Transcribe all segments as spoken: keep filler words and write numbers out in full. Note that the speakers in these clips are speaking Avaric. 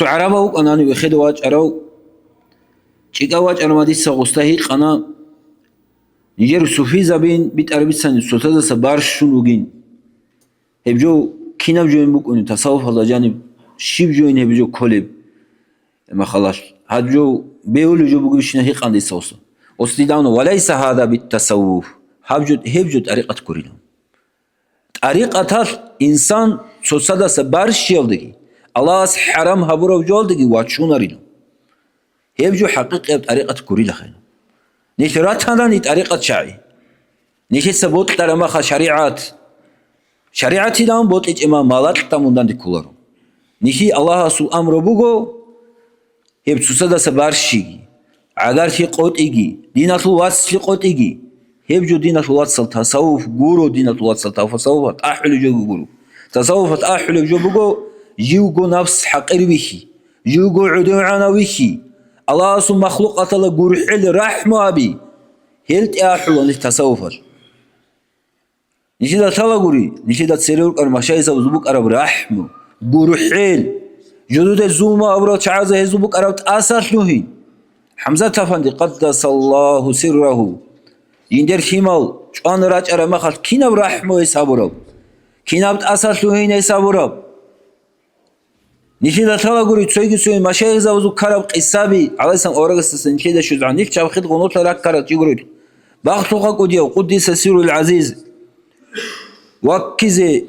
ГӀарабав вукӀана гьанив эхеде вачӀарав, чӀикӀав вачӀарав, дица гъосда гьикъана, нижер суфизабин битӀараб бицани цоцазаса барщун вугин. Гьеб жо кинаб жоян букӀунеб тасаввуфалда жаниб, щиб жоян гьеб жо кколеб? Гьеб мехалъ гьаб жо бегьулеб жо бугебищина гьикъана дица гъосда. Гъос дида абуна: «Ва лайса гьаза бит-тасаввуф». Гьаб жо, гьеб жо тӀарикъат гурила. ТӀарикъаталъ инсан цоцадаса барщиялдаги, Аллагьас хӀарам гьабурав жоялдаги вачунарила. Гьеб жо хӀакъикъияб тӀарикъат гурилахъе. Нилъ ратанани тӀарикъат чагӀи. Нилъеца бокьараб мехалъ шаригӀат. ШаригӀатилан бокьичӀеб мехалъ малакьда мунданде кколаро. Нилъее Аллагьасул амру буго, гьеб цоцадаса барщиги, гӀагарлъи къотӀиги, диналъул вацлъи къотӀиги. Гьеб жо диналъул вацал тасаввуф гуро, диналъул вацал тасаввуфалъ ахӀулеб жо гуро. Тасаввуфалъ ахӀулеб жо буго, живго напс хӀакъир вихьи, живго гӀодов гӀана вихьи, Аллагьасул махлукъаталда гурхӀел рахӀму гьаби. Гьел тӀе ахӀула нилъ тасаввуфалъ. Нилъеда лъалагури, нилъеда цере рукӀарал машайихзабазул букӀараб рахӀму, гурхӀел, жидеда зулму гьабурал чагӀазда гьезул букӀараб тӀаса лъугьин. ХӀамзат афанди, къаддасаллагьу сиррагьу, жиндир лъимал чӀван рачӀараб мехалъ кинаб рахӀму гьес гьабураб, кинаб тӀаса лъугьин гьес гьабураб. Нилъеда лъалагури цоги-цоги машайихзабазул ккараб къисаби, гӀалайгьиссалам аварагасдаса нилъеда щвезегӀан, нилъ чабхил гъунурлъа раккарал чи гурел. Бахлъуха кӀудияв, къуддиса сирругьул гӀазиз, ваккизе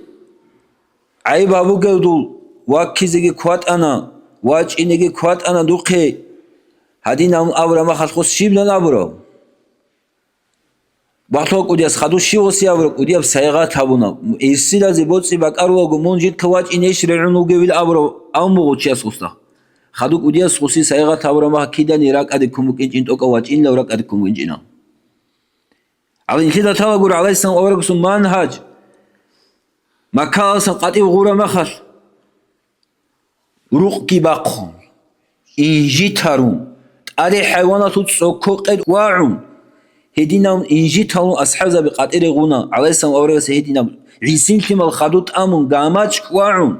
гӀайиб гьабугевдул, ваккизеги кватӀана, вачӀинеги кватӀана духъе, гьадин абун абураб мехалъ гъос щибилан абураб? Бахлъуха кӀудияс хадув щив гъосие абураб, кӀудияб сайигъат гьабуна. Ирсилазе боцӀи бакӀарулаго мун жидха вачӀинейищ регӀун вугевил абураб, абун буго чияс гъосда. Хадув кӀудияс гъосие сайигъат гьабураб мехалъ кидани ракӀаде ккун букӀинчӀин, тӀокӀав вачӀинилан ракӀаде ккун букӀинчӀинал. Гьале нилъеда лъалагури гӀалайгьиссалам аварагасул мангьаж, Маккаялдасан къватӀив гъураб мехалъ, рукъги бахъун, инжит гьарун, тӀаде хӀайваналъул цӀококъел вагӀун, гьединаб инжит гьарун асхӀабзаби къватӀире гъуна, гӀалайгьиссалам аварагас гьединаб гӀисинлъимал хадув тӀамун гамачӀ вагӀун,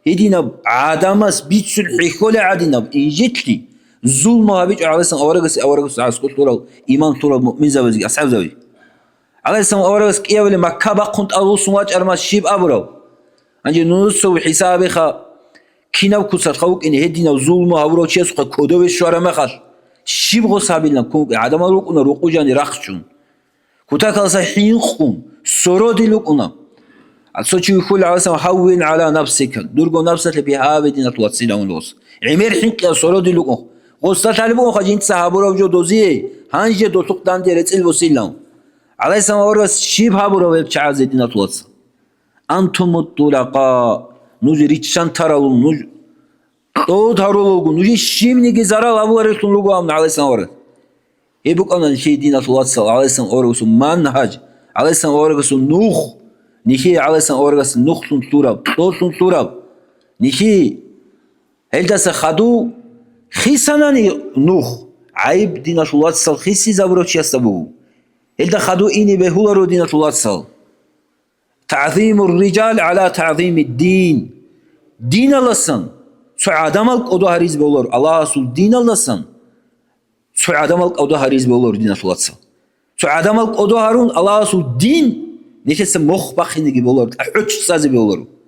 гьединаб гӀадамас бицун хӀехьолеб гӀадинаб инжитлъи, зулму гьабичӀо гӀалайгьиссалам аварагас, аварагас гӀаскӀур лъурал, иман лъурал муъминзабазги асхӀабзаби. ГӀалайгьиссалам аварагас кӀиявилин Макка бахъун тӀадвуссун вачӀараб мехалъ щиб абураб? Гьанже нужецаго хӀисаб гьабеха, кинаб куцалъха вукӀине гьединав зулму гьабурав чиясухъе кодове щвараб мехалъ, щиб гъос гьабилан ккун вукӀин? ГӀадамал рукӀуна рукъу жани рахчун. Кутакалдаса хӀинкъун, сородил рукӀуна. Цо чи вихьула гӀалайгьиссалам: «Гьаввин гӀала нафсика», дурго напсалъе бигьа гьабе, диналъул вацал, гьавун гъос. ГӀемер хӀинкъиялъ сородил рукӀун. Гъосда лъалеб бугоха жинца гьабураб жо дозие, гьанже долъухъ данде рецӀил босилан. ГӀалайгьиссалам аварагас щиб гьабураб гьеб чагӀазе, диналъул вацал? «Антумут-тулакъа», нуж риччан таралун, нуж кьод гьарулелгун, нужее щибниги зарал гьабуларевлъун руго абун гӀалайгьиссалам аварагас. Гьеб букӀана нилъее, диналъул вацал, гӀалайгьиссалам аварагасул мангьаж, гӀалайгьиссалам аварагасул нух, нилъее гӀалайгьиссалам аварагас нухлъун лъураб, кьоллъун лъураб. Нилъее гьелдаса хадув хисанани нух, гӀайиб, диналъул вацал, хисизабурав чиясда буго. Гьелда хадув ине бегьуларо, диналъул вацал. «ТагӀзимур-рижал гӀала тагӀзимид-дин». Диналдасан цо гӀадамал кӀодо гьаризе бегьуларо, Аллагьасул диналдасан цо гӀадамал кӀодо гьаризе бегьуларо, диналъул вацал. Цо гӀадамал кӀодо гьарун, Аллагьасул дин нилъеца мох бахинеги бегьуларо, тӀахӀочцазе бегьуларо.